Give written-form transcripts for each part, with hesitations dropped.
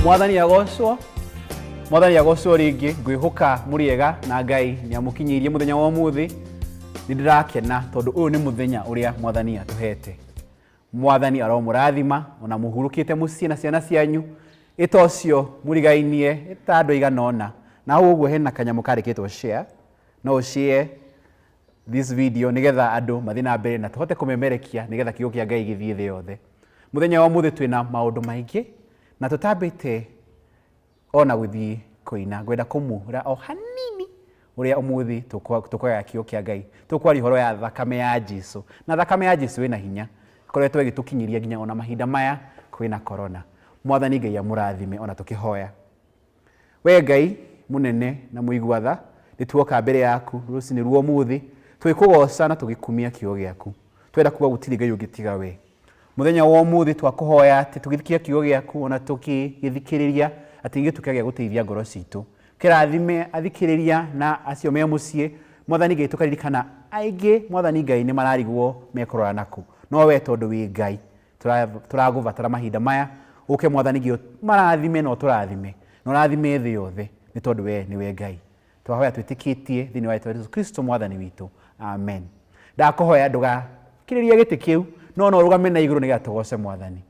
Mwathani agocwo, Mwathani agocwo rĩngĩ. Ngwĩhoka mũrĩega na Ngai nĩ amũkinyĩirie mũthenya wa ũmũthĩ. Nĩ ndĩrakena tondũ ũyũ nĩ mũthenya ũrĩa Mwathani atũhete. Mwathani aromũrathima ona mũhurũkĩte mũciĩ na ciana cianyu. Ĩta ũcio mũrigainie, ĩta andũ aigana ũna. Na hau ũguo hena kanyamũ kandĩkĩtwo share, no ũ share this video nĩgetha andũ mathiĩ na mbere na tũhote kũmemerekia nĩgetha kiugo kĩa Ngai gĩthiĩ thĩ yothe. Mũthenya wa ũmũthĩ twĩna maũndũ maingĩ na tũtambĩte ona gũthiĩ kũina. Ngwenda kũmwĩra o hanini ũrĩa ũmũthĩ tũkũgaya kiugo kĩa Ngai. Tũkwaria ũhoro ya thakame ya Jesu. Na thakame ya Jesu ĩna hinya. Ĩkoretwo ĩgĩtũkinyĩria nginya ona mahinda maya kwĩna corona. Mwathani Ngai amũrathime ona tũkĩhoya. We Ngai mũnene na mũigua tha, nĩ tuoka mbere yaku rũcinĩ rwa ũmũthĩ, tũgĩkũgoca na tũgĩkumia kiugo gĩaku. Twenda kuga gũtirĩ Ngai ũngĩ tiga we. Mũthenya wa ũmũthĩ twakũhoya atĩ tũgĩthikia kiugo gĩaku ona tũkĩgĩthikĩrĩria atĩ gĩgĩtuĩke gĩa gũteithia ngoro citũ. Kĩrathime athikĩrĩria na acio me mũciĩ. Mwathani Ngai tũkaririkana aingĩ Mwathani Ngai nĩ mararigwo mekũrora nakũ. No we tondũ wĩ Ngai tũragũbatara mahinda maya, ũke Mwathani Ngai marathime na ũtũrathime na ũrathime thĩ yothe nĩ tondũ we nĩwe Ngai. Twahoya twĩtĩkĩtie thĩinĩ wa rĩtwa rĩa Jesu Kristo Mwathani witũ. Amen. Ndakũhoya ndũgakirĩrie gĩtĩ kĩu, no no ũrũgame na igũrũ nĩgetha tũgoce Mwathani.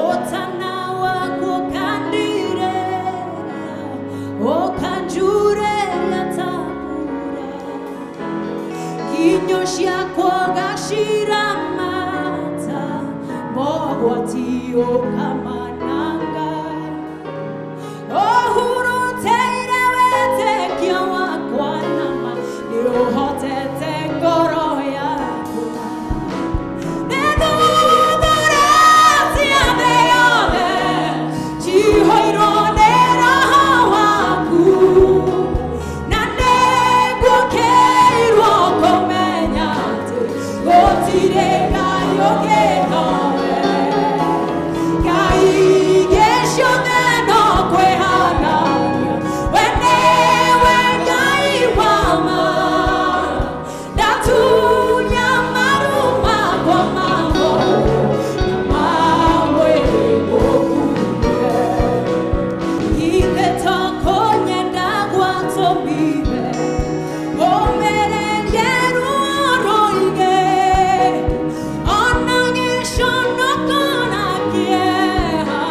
Ũtana waku ũkandirĩria, ũkanjurĩria ta mbura. Kinyo ciakwa ũgaciramata, mogwati ũkamananga. Ũhurutĩire wĩtĩkio wakwa nama, nĩũhotete ngoro yakwa. Nĩthuthuurĩtie thĩ yothe, njihũirwo nĩ Roho waku, na nĩngũkĩirwo kũmenya atĩ gũtirĩ Ngai ũngĩ nowe. Ngai ingĩ ciothe no kwĩhanania, we nĩwe Ngai wa ma. Ndatunya maru makwa ma ngoro na ma mwĩrĩ ngũkuue. Ithe to kũnyenda gwatũmire ũmererie ruo rũingĩ, ona gĩconoko na kĩeha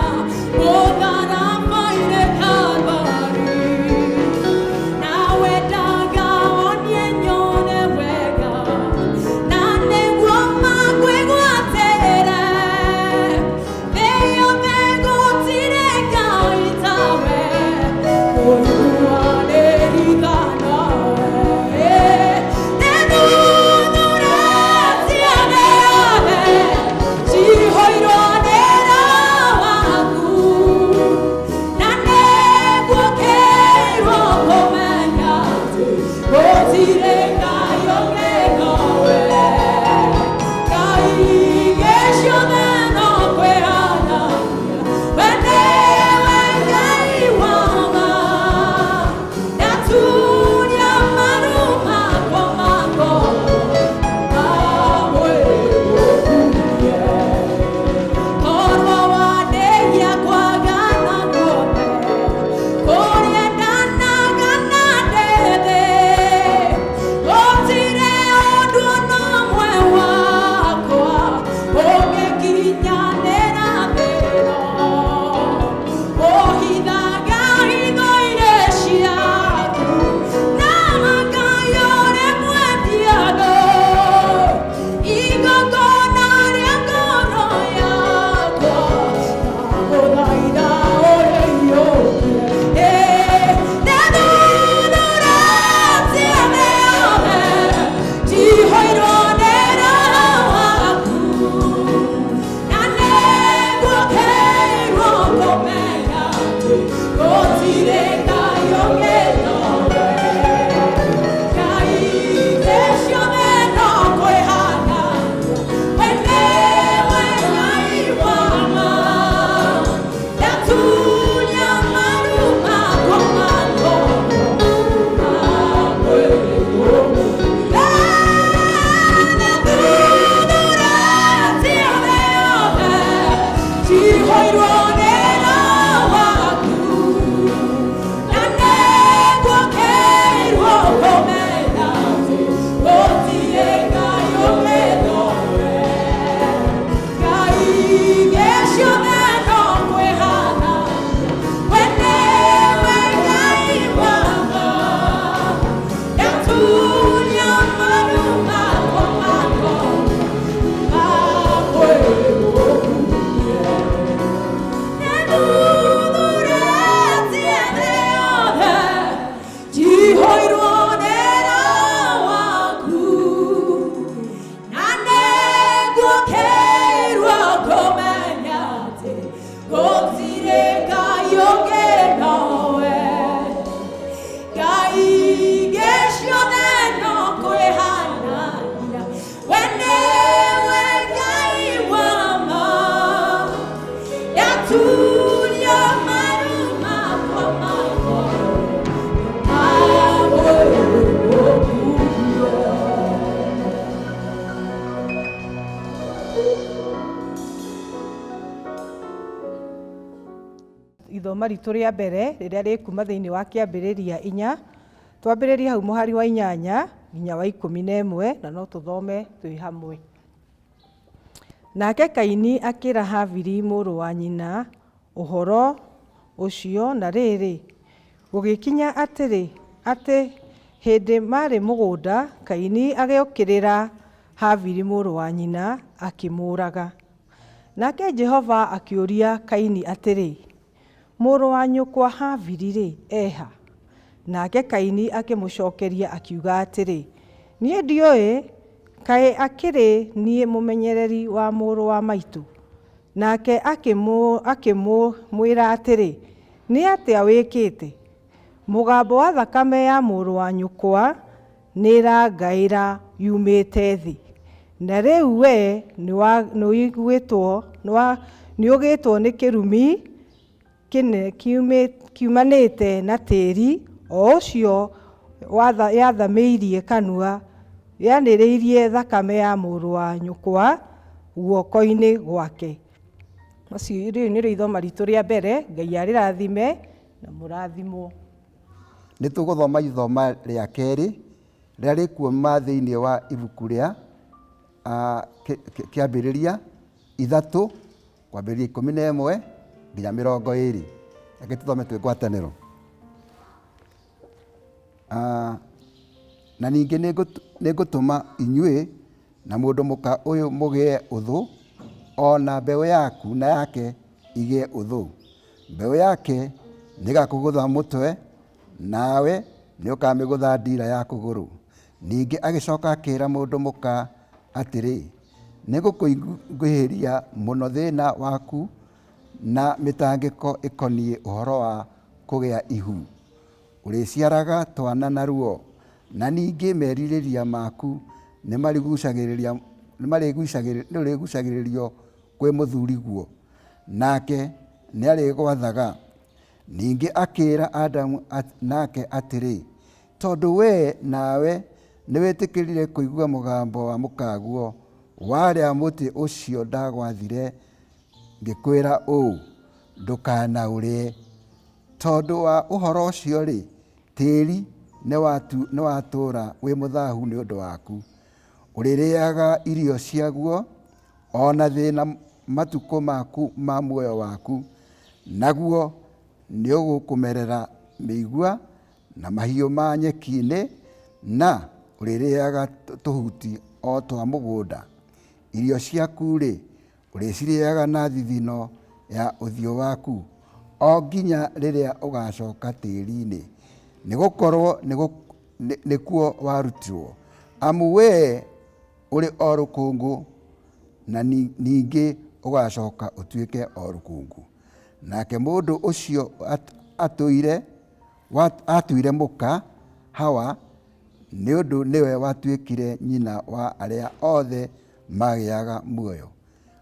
mũtharaba-inĩ Kalvari. Nawe ndaga onie nyone wega, na nĩguo makwĩgwatĩre. Thĩ yothe gũtirĩ Ngai tawe, kũiguanĩri tha nawe. Nĩthuthuurĩtie thĩ yothe, njihũirwo nĩ Roho waku, na nĩngũkĩirwo kũmenya atĩ gũtirĩ Ngai ũngĩ nowe. Ngai ingĩ ciothe no kwĩhanania, we nĩwe Ngai wa ma. Ndatunya maru makwa ma ngoro na mwĩrĩ ngũkuue. Korwo wandĩhia kwagana guothe, kũrĩa ndanagana ndĩ thĩ, gũtirĩ ũndũ ona ũmwe wakwa ũngĩkinyanĩra thĩ ĩno. Ũhithaga hitho-inĩ ciaku, na Ngai ũrĩ mwendia andũ. Igongona rĩa ngoro yakwa, ndagũthaitha ũrĩiyũkie. Nĩthuthuurĩtie thĩ yothe, njihũirwo nĩ Roho waku, na nĩngũkĩirwo kũmenya atĩ gũtirĩ Ngai ũngĩ nowe. Ngai ingĩ ciothe no kwĩhanania, we nĩwe Ngai wa ma. Ndatunya maru makwa ma ngoro na mwĩrĩ ngũkuue. Nĩthuthuurĩtie thĩ yothe, njihũirwo nĩ Roho waku, na nĩngũkĩirwo kũmenya atĩ gũtirĩ Ngai ũngĩ nowe. Ngai ingĩ ciothe no kwĩhanania, we nĩwe Ngai wa ma. Ndatunya maru makwa ma ngoro na mwĩrĩ ngũkuue. Nĩthuthuurĩtie thĩ yothe, njihũirwo nĩ Roho waku, na nĩngũkĩirwo kũmenya atĩ gũtirĩ Ngai ũngĩ nowe. Ngai ingĩ ciothe no kwĩhanania, we nĩwe Ngai wa ma. Ndatunya maru makwa ma ngoro na mwĩrĩ ngũkuue. Ithoma ritũ rĩa mbere rĩrĩa rĩkuma thĩinĩ wa Kĩambĩrĩria 4, twambĩrĩrie hau mũhari wa 8 nginya wa 11, na no tũthome twĩ hamwe. Nake Kaini akĩra Habili mũrũ wa nyina ũhoro ũcio, na rĩrĩ, gũgĩkinya atĩrĩ, atĩ hĩndĩ marĩ mũgũnda, Kaini agĩũkĩrĩra Habili mũrũ wa nyina, akĩmũũraga. Nake Jehova akĩũria Kaini atĩrĩ, Mũrũ wa nyũkwa Habili-rĩ, e ha? Nake Kaini akĩmũcokeria akiuga atĩrĩ, Niĩ ndiũĩ, kaĩ akĩrĩ niĩ mũmenyereri wa mũrũ wa maitũ? Nake akĩmwĩra atĩrĩ, Nĩ atĩa wĩkĩte? Mũgambo wa thakame ya mũrũ wa nyũkwa nĩĩrangaĩra yumĩte thĩ. Na rĩu wee nĩũgĩtwo nĩ kĩrumi kiumanĩte na tĩri, o ũcio yathamĩirie kanua, yanĩrĩirie thakame ya mũrũ wa nyũkwa guoko-inĩ gwake. Macio rĩu nĩrĩo ithoma ritũ rĩa mbere. Ngai arĩrathime na mũrathimwo. Nĩ tũgũthoma ithoma rĩa kerĩ rĩrĩa rĩkuuma thĩinĩ wa ibuku rĩa Kĩambĩrĩria 3 kwambĩrĩria 11 nginya 20. Reke tũthome twĩ ngwatanĩro. Na ningĩ nĩngũtũma inyuĩ na mũndũ mũka ũyũ mũgĩe ũthũ, o na mbeũ yaku na yake igĩe ũthũ. Mbeũ yake nĩĩgakũgũtha mũtwe, nawe nĩũkamĩgũtha ndiira ya kũgũrũ. Ningĩ agĩcoka akĩĩra mũndũ mũka atĩrĩ, Nĩngũkũingĩhĩria mũno thĩna waku na mĩtangĩko ĩkoniĩ ũhoro wa kũgĩa ihu. Ũrĩciaraga twana na ruo, na ningĩ merirĩria maku nĩmarĩgucagĩrĩrio kwĩ mũthuriguo, nake nĩarĩgwathaga. Ningĩ akĩĩra Adamu nake atĩrĩ, Tondũ wee nawe nĩwĩtĩkĩrire kũigua mũgambo wa mũkaguo, warĩa mũtĩ ũcio ndagwathire ngĩkwĩra ũũ, Ndũkanaũrĩe. Tondũ wa ũhoro ũcio-rĩ, tĩri nĩwatũũra wĩ mũthahu nĩ ũndũ waku, ũrĩrĩaga irio ciaguo o na thĩna matukũ maku ma muoyo waku, naguo nĩũgũkũmerera mĩigua na mahiũ ma nyeki-inĩ, na ũrĩrĩaga tũhuti o twa mũgũnda. Irio ciaku-rĩ, ũrĩcirĩaga na thithino ya ũthiũ waku, o nginya rĩrĩa ũgacoka tĩri-inĩ, nĩ gũkorũo nĩkuo warutirũo, amu wee ũrĩ o rũkũngũ, na ningĩ ũgacoka ũtuĩke o rũkũngũ. Nake mũndũ ũcio atuire mũka Hawa, nĩ ũndũ nĩwe watuĩkire nyina wa arĩa othe magĩaga muoyo.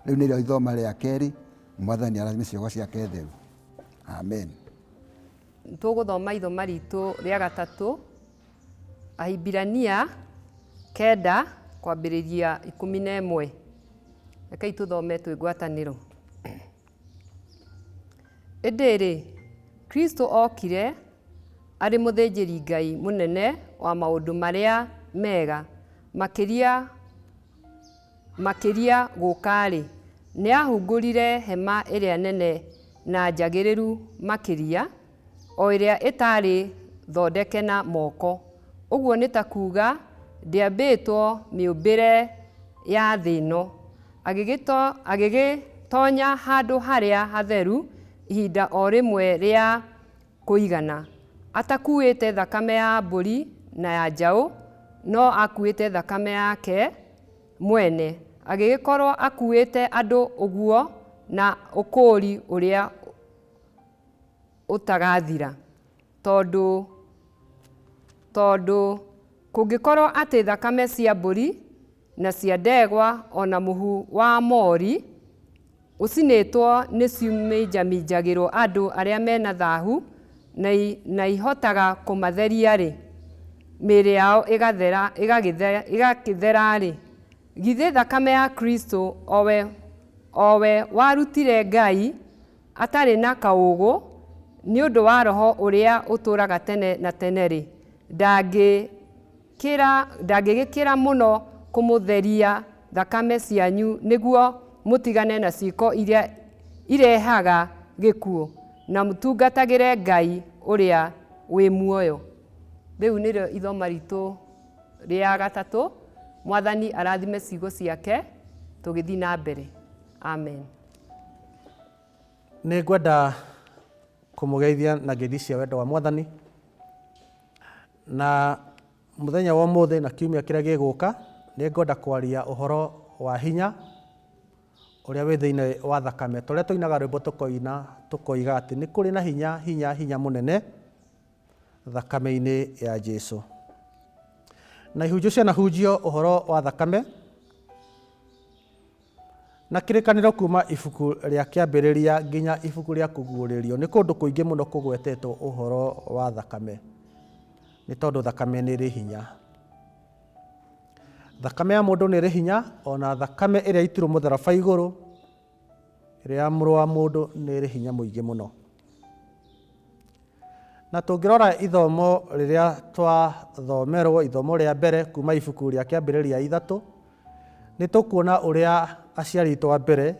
Rĩu nĩrĩo ithoma rĩa kerĩ. Mwathani arathime ciugo ciake theru. Amen. Tũgũthoma ithoma ritũ rĩa gatatũ, Ahibirania 9 kwambĩrĩria 11. Rekei tũthome twĩ ngwatanĩro. Ĩndĩ-rĩ, Kristo okire arĩ mũthĩnjĩri-Ngai mũnene wa maũndũ marĩa mega makĩria makĩria gũka-rĩ, nĩaahungurire hema ĩrĩa nene na njagĩrĩru makĩria, o ĩrĩa ĩtaarĩ thondeke na moko, ũguo nĩ ta kuuga ndĩambĩtwo mĩũmbĩre ya thĩ ĩno, agĩgĩtonya handũ harĩa hatheru ihinda o rĩmwe rĩa kũigana, atakuuĩte thakame ya mbũri na ya njaũ, no akuuĩte thakame yake mwene, agĩgĩkorũo akuuĩte andũ ũguo na ũkũũri ũrĩa ũtagathira. Tondũ kũngĩkorũo atĩ thakame cia mbũri na cia ndegwa o na mũhu wa mori ũcinĩtwo nĩciminjaminjagĩrũo andũ arĩa me na thahu na ihotaga kũmatheria-rĩ, mĩĩrĩ yao ĩgakĩthera-rĩ, githĩ thakame ya Kristo, o we warutire Ngai atarĩ na kaũũgũ nĩ ũndũ wa Roho ũrĩa ũtũũraga tene na tene-rĩ, ndangĩgĩkĩra mũno kũmũtheria thakame cianyu nĩguo mũtigane na ciĩko iria irehaga gĩkuũ, na mũtungatagĩre Ngai ũrĩa wĩ muoyo. Rĩu nĩrĩo ithoma ritũ rĩa gatatũ. Mwathani arathime ciugo ciake tũgĩthiĩ na mbere. Amen. Nĩ ngwenda kũmũgeithia na ngeithi cia wendo wa Mwathani. Na mũthenya wa ũmũthĩ na kiumia kĩrĩa gĩgũka, nĩ ngwenda kwaria ũhoro wa hinya ũrĩa wĩ thĩinĩ wa thakame. Ta ũrĩa tũinaga rwĩmbo tũkoina tũkoiga atĩ nĩ kũrĩ na hinya, hinya, hinya mũnene thakame-inĩ ya Jesu. Na ihunjio cianahunjio ũhoro wa thakame, Na kĩrĩkanĩro kuuma ibuku rĩa Kĩambĩrĩria nginya ibuku rĩa Kũguũrĩrio nĩ kũndũ kũingĩ mũno kũgwetetwo ũhoro wa thakame. Nĩ tondũ thakame nĩ ĩrĩ hinya. Thakame ya mũndũ nĩ ĩrĩ hinya, o na thakame ĩrĩa yaitirwo mũtharaba igũrũ, ĩrĩa ya mũrũ wa mũndũ nĩ ĩrĩ hinya mũingĩ mũno. Na tũngĩrora ithomo rĩrĩa twathomerwo, ithomo rĩa mbere kuma ibuku rĩa Kĩambĩrĩria ithatũ, nĩ tũkuona ũrĩa aciari aitũ a mbere,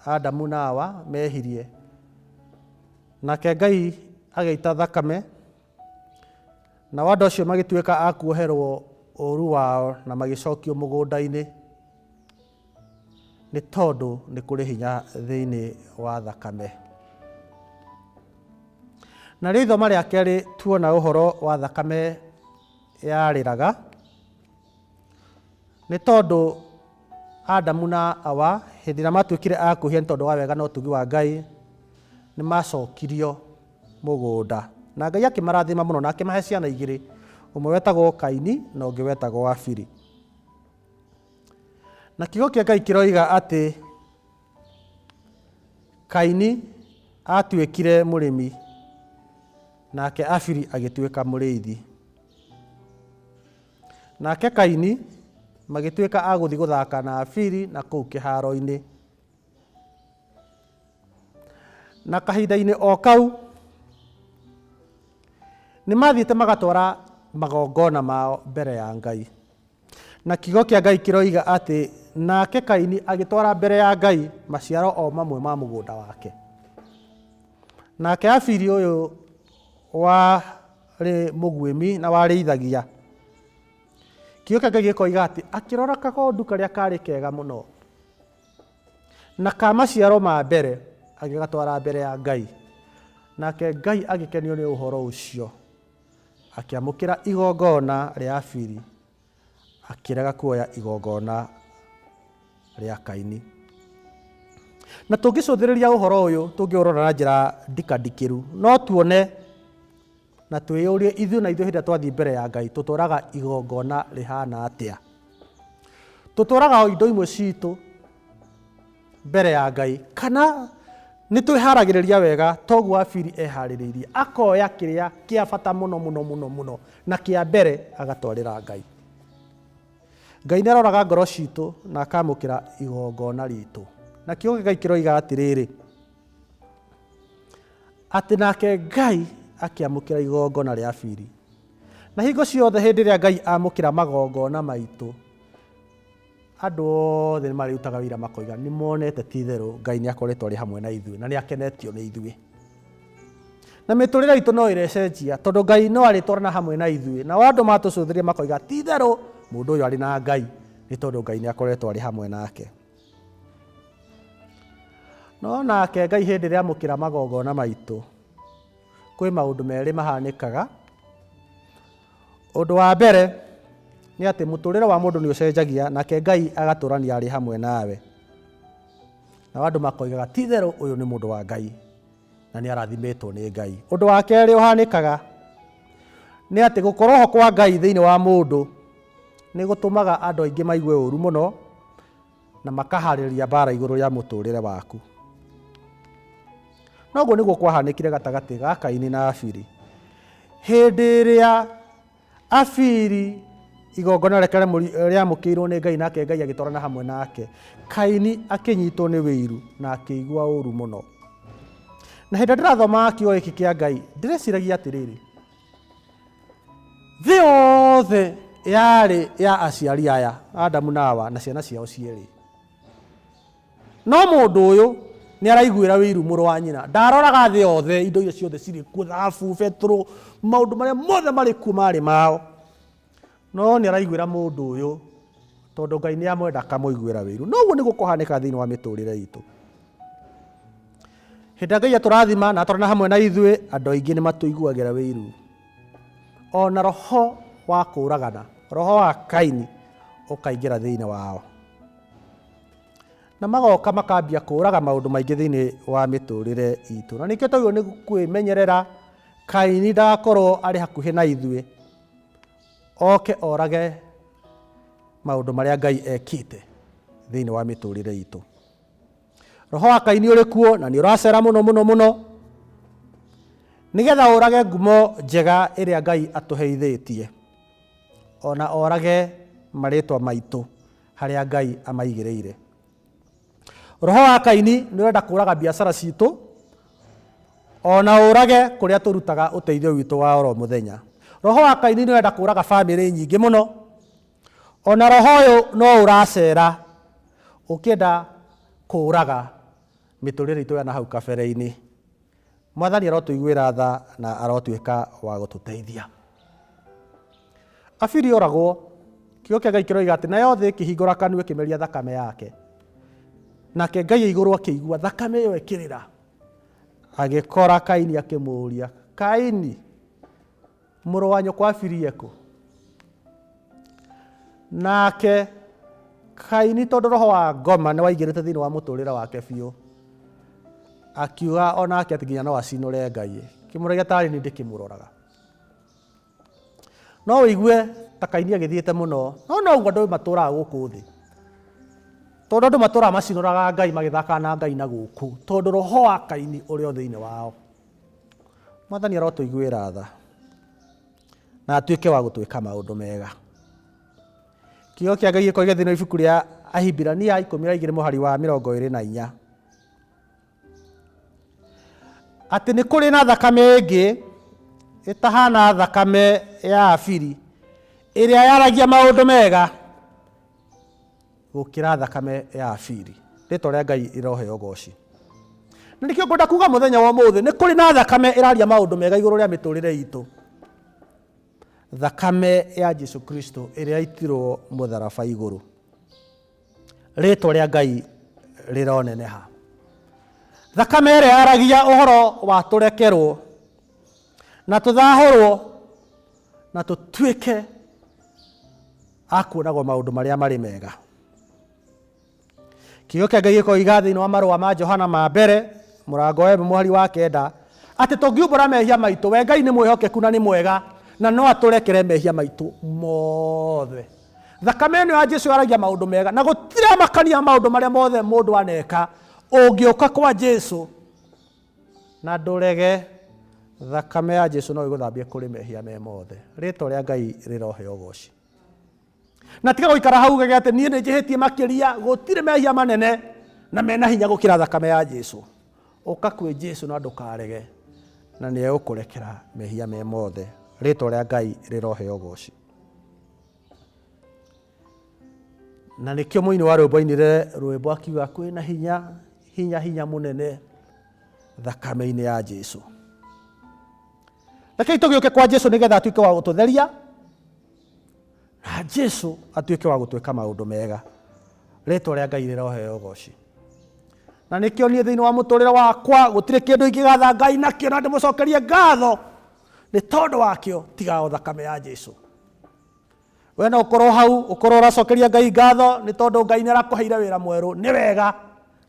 Adamu na Hawa, mehirie. Nake Ngai agĩita thakame, nao andũ acio magĩtuĩka a kuoherwo ũru wao na magĩcokio mũgũnda-inĩ, nĩ tondũ nĩ kũrĩ hinya thĩinĩ wa thakame. Narĩo ithoma rĩa kerĩ tuona ũhoro wa thakame yarĩraga, nĩ tondũ Adamu na Hawa hĩndĩ ĩrĩa matuĩkire a kwĩhia nĩ tondũ wa wega na ũtugi wa Ngai, nĩ macokirio mũgũnda. Na Ngai akĩmarathima mũno na akĩmahe ciana igĩrĩ, ũmwe wetagwo Kaini na ũngĩ wetagwo Abili. Na kiugo kĩa Ngai kĩroiga atĩ Kaini atuĩkire mũrĩmi nake Abili agĩtuĩka mũrĩithi. Nake Kaini magĩtuĩka a gũthiĩ gũthaka na Abili na kũu kĩharo-inĩ. Na kahinda-inĩ o kau nĩ mathiĩte magatwara magongona mao mbere ya Ngai. Na kiugo kĩa Ngai kĩroiga atĩ nake Kaini agĩtwara mbere ya Ngai maciaro o mamwe ma mũgũnda wake. Nake Abili ũyũ warĩ mũguĩmi na warĩithagia, kiugo kĩa Ngai gĩkoiga atĩ akĩrora kagondu karĩa karĩ kega mũno na ka maciaro ma mbere agĩgatwara mbere ya Ngai. Nake Ngai agĩkenio nĩ ũhoro ũcio. Akĩamũkĩra igongona rĩa Abili, akĩrega kuoya igongona rĩa Kaini. Na tũngĩcũthĩrĩria ũhoro ũyũ, tũngĩũrora na njĩra ndikandikĩru, no tuone na twĩyũrie ithuĩ na ithuĩ hĩndĩ ĩrĩa twathiĩ mbere ya Ngai, tũtwaraga igongona rĩhana atĩa? Tũtwaraga o indo imwe citũ mbere ya Ngai, kana nĩ twĩharagĩrĩria wega toguo Abili eharĩrĩirie, akoya kĩrĩa kĩa bata mũno mũno mũno mũno na kĩa mbere agatwarĩra Ngai. Ngai nĩ aroraga ngoro citũ na akamũkĩra igongona ritũ. Na kiugo kĩa Ngai kĩroiga atĩrĩrĩ, atĩ nake Ngai akĩamũkĩra igongona rĩa Abili. Na hingo ciothe hĩndĩ ĩrĩa Ngai amũkĩra magongona maitũ, Andũ othe nĩ marĩrutaga ũira makoiga nĩ monete ti itherũ Ngai nĩ akoretwo arĩ hamwe na ithuĩ na nĩ akenetio nĩ ithuĩ. Na mĩtũrĩre itũ no ĩrecenjia tondũ Ngai no arĩtwarana hamwe na ithuĩ. Nao andũ matũcũthĩrĩria makoiga ti itherũ mũndũ ũyũ arĩ na Ngai nĩ tondũ Ngai nĩ akoretwo arĩ hamwe nake. No nake Ngai hĩndĩ ĩrĩa amũkĩra magongona maitũ, kwĩ maũndũ merĩ mahanĩkaga. Ũndũ wa mbere nĩ atĩ mũtũrĩre wa mũndũ nĩ ũcenjagia nake Ngai agatũrania arĩ hamwe nawe. Nao andũ makoigaga ti itherũ ũyũ nĩ mũndũ wa Ngai na nĩ arathimĩtwo nĩ Ngai. Ũndũ wa kerĩ ũhanĩkaga nĩ atĩ gũkorwo ho kwa Ngai thĩinĩ wa mũndũ nĩ gũtũmaga andũ aingĩ maigue ũru mũno na makaharĩrĩria mbara igũrũ rĩa mũtũrĩre waku. Noguo nĩguo kwahanĩkire gatagatĩ ga Kaini na Abili. Hĩndĩ ĩrĩa Abili igongona rĩake rĩamũkĩirwo nĩ Ngai nake Ngai agĩtwarana hamwe nake, Kaini akĩnyitwo nĩ wĩiru na akĩigua ũru mũno. Na hĩndĩ ĩrĩa ndĩrathomaga kiugo gĩkĩ kĩa Ngai, ndĩreciragia atĩrĩrĩ, Thĩ yothe yarĩ ya aciari aya, Adamu na Hawa na ciana ciao cierĩ. No mũndũ ũyũ nĩ araiguĩra wĩiru mũrũ wa nyina. Ndaroraga thĩ yothe, indo iria ciothe cirĩ kuo, thahabu, betũrũ, maũndũ marĩa mothe marĩ kuo marĩ mao. No nĩ araiguĩra mũndũ ũyũ tondũ Ngai nĩ amwenda akamũiguĩra wĩiru. Noguo nĩguo kũhanĩkaga thĩinĩ wa mĩtũrĩre itũ. Hĩndĩ ĩrĩa Ngai atũrathima na atwarana hamwe na ithuĩ, andũ aingĩ nĩ matũiguagĩra wĩiru. Ona roho wa kũragana, roho wa Kaini ũkaingĩra thĩinĩ wao. Na magoka makambia kũraga maũndũ maingĩ thĩinĩ wa mĩtũrĩre itũ. Na nĩkĩo twagĩrĩirwo nĩ kwĩmenyerera Kaini ndagakorwo arĩ hakuhĩ na ithuĩ, oke orage maũndũ marĩa Ngai ekĩte thĩinĩ wa mĩtũrĩre itũ. Roho wa Kaini ũrĩ kuo na nĩ ũracera mũno mũno mũno nĩgetha ũrage ngumo njega ĩrĩa Ngai atũheithĩtie, ona orage marĩtwa maitũ harĩa Ngai amaigĩrĩire. Roho wa Kaini nĩ ũrenda kũraga biacara citũ, ona ũrage kũrĩa tũrutaga ũteithio witũ wa oro mũthenya. Roho wa Kaini nĩ ũrenda kũraga bamĩrĩ nyingĩ mũno, ona roho ũyũ no ũracera ũkĩenda kũraga mĩtũrĩre itũ ya na hau kabere-inĩ. Mwathani arotũiguĩra tha na arotuĩka wa gũtũteithia. Abiri oragwo, kiugo kĩa Ngai kĩroiga atĩ nayo thĩ ĩkĩhingũra kanua ĩkĩmeria thakame yake. Nake Ngai e igũrũ akĩigua thakame ĩyo ĩkĩrĩra. Agĩkora Kaini akĩmũũria, Kaini, mũrũ wa nyũkwa Abiri ekũ? Nake Kaini tondũ roho wa ngoma nĩ waingĩrĩte thĩinĩ wa mũtũrĩre wake biũ, akiuga onake atĩ nginya no acinũre Ngai. Kĩmũragia tarĩ niĩ ndĩkĩmũroraga. No ũigue ta Kaini agĩthiĩte mũno, no noguo andũ matũraga gũkũ thĩ. Tondũ andũ matũraga macinũraga Ngai magĩthakaga na Ngai na gũkũ, tondũ roho wa Kaini ũrĩ o thĩinĩ wao. Mwathani arotũiguĩra tha na atuĩke wa gũtwĩka maũndũ mega. Kiugo kĩa Ngai gĩkoiga thĩinĩ wa ibuku rĩa Ahibirania 12 mũhari wa 24 atĩ nĩ kũrĩ na thakame ĩngĩ ĩtahana thakame ya Abili ĩrĩa yaragia maũndũ mega gũkĩra thakame ya Abili. Rĩtwa rĩa Ngai rĩroheo ũgoci. Na nĩkĩo ngwenda kuga mũthenya wa ũmũthĩ nĩ kũrĩ na thakame ĩraria maũndũ mega igũrũ rĩa mĩtũrĩre itũ. Thakame ya Jesu Kristo ĩrĩa yaitirwo mũtharaba igũrũ. Rĩtwa rĩa Ngai rĩroneneha. Thakame ĩrĩa yaragia ũhoro wa tũrekerwo na tũthahũrwo na tũtuĩke a kuonagwo maũndũ marĩa marĩ mega. Kiugo kĩa Ngai gĩkoiga thĩinĩ wa marũa ma Johana ma mbere mũrango wa ĩmwe mũhari wa kenda atĩ tũngiumbũra mehia maitũ, we Ngai nĩ mwĩhokeku na nĩ mwega na no atũrekere mehia maitũ mothe. Thakame ĩno ya Jesu yaragia maũndũ mega na gũtiramakania maũndũ marĩa mothe mũndũ aneka. Ũngĩũka kwa Jesu na ndũrege, thakame ya Jesu no ĩgũthambie kũrĩ mehia me mothe. Rĩtwa rĩa Ngai rĩroheo ũgoci. Na tiga gũikara hau ugage atĩ niĩ nĩ njĩhĩtie makĩria, gũtirĩ mehia manene na mena hinya gũkĩra thakame ya Jesu. Ũka kwĩ Jesu na ndũkarege, na nĩ egũkũrekera mehia me mothe. Rĩtwa rĩa Ngai rĩroheo ũgoci. Na nĩkĩo mũini wa rwĩmbo ainire rwĩmbo akiuga kwĩna hinya, hinya, hinya mũnene thakame-inĩ ya Jesu. Rekei tũgĩũke kwa Jesu nĩgetha atuĩke wa gũtũtheria na Jesu atuĩke wa gũtwĩka maũndũ mega. Rĩtwa rĩa Ngai rĩroheo ũgoci. Na nĩkĩo niĩ thĩinĩ wa mũtũrĩre wakwa gũtirĩ kĩndũ ingĩgatha Ngai nakĩo na ndĩmũcokerie ngatho nĩ tondũ wakĩo tiga o thakame ya Jesu. We no ũkorwo hau ũkorwo ũracokeria Ngai ngatho nĩ tondũ Ngai nĩ arakũheire wĩra mwerũ, nĩ wega,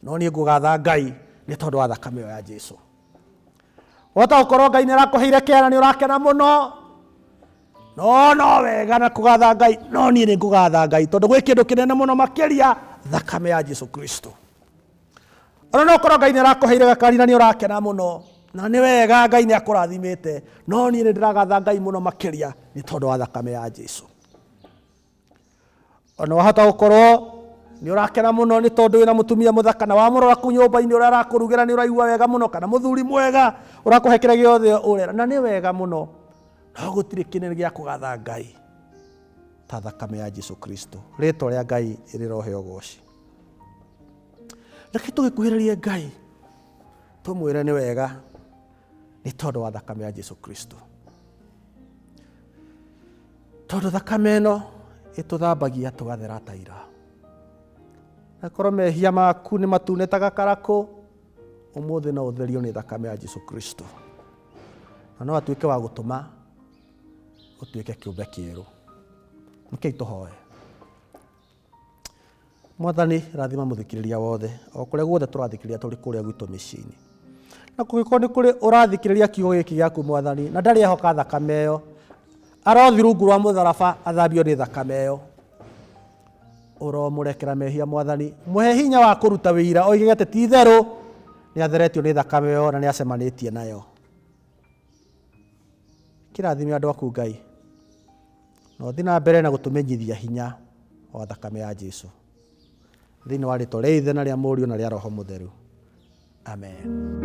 no niĩ ngũgatha Ngai nĩ tondũ wa thakame ĩyo ya Jesu. Wahota gũkorwo Ngai nĩ arakũheire kĩara nĩ ũrakena mũno, no no wega na kũgatha Ngai, no niĩ nĩ ngũgatha Ngai tondũ gwĩ kĩndũ kĩnene mũno makĩria, thakame ya Jesu Kristo. Ona no ũkorwo Ngai nĩ arakũheire gakari na nĩ ũrakena mũno, na nĩ wega Ngai nĩ akũrathimĩte, no niĩ nĩ ndĩragatha Ngai mũno makĩria nĩ tondũ wa thakame ya Jesu. Ona wahota gũkorwo nĩ ũrakena mũno nĩ tondũ wĩna mũtumia mũthaka na wamũrora kũu nyũmba-inĩ ũrĩa arakũrugĩra nĩ ũraigua wega mũno, kana mũthuri mwega ũrakũhe kĩrĩa gĩothe ũrera, na nĩ wega mũno, no gũtirĩ kĩnene gĩa kũgatha Ngai ta thakame ya Jesu Kristo. Rĩtwa rĩa Ngai rĩroheo ũgoci. Reke tũgĩkuhĩrĩrie Ngai tũmwĩre nĩ wega nĩ tondũ wa thakame ya Jesu Kristo, tondũ thakame ĩno ĩtũthambagia tũgathera ta ira. Na korwo mehia maku nĩ matune ta gakarakũ, ũmũthĩ no ũtherio nĩ thakame ya Jesu Kristo, na no atuĩke wa gũtũma ũtuĩke kĩũmbe kĩerũ. Rekei tũhoe. Mwathani, rathima mũthikĩrĩria wothe o kũrĩa guothe tũrathikĩrĩria tũrĩ kũrĩa gwitũ mĩciĩ-inĩ, na kũngĩkorwo nĩ kũrĩ ũrathikĩrĩria kiugo gĩkĩ gĩaku Mwathani na ndarĩ ehoka thakame ĩyo, arothi rungu rwa mũtharaba athambio nĩ thakame ĩyo. Ũromũrekera mehia Mwathani, mũhe hinya wa kũruta wĩira oigage atĩ ti itherũ nĩ atheretio nĩ thakame ĩyo na nĩ acemanĩtie nayo. Kĩrathime andũ aku Ngai, na ũthiĩ na mbere na gũtũmenyithia hinya wa thakame ya Jesu. Thĩinĩ wa rĩtwa rĩa Ithe na rĩa Mũriũ na rĩa Roho Mũtheru. Amen.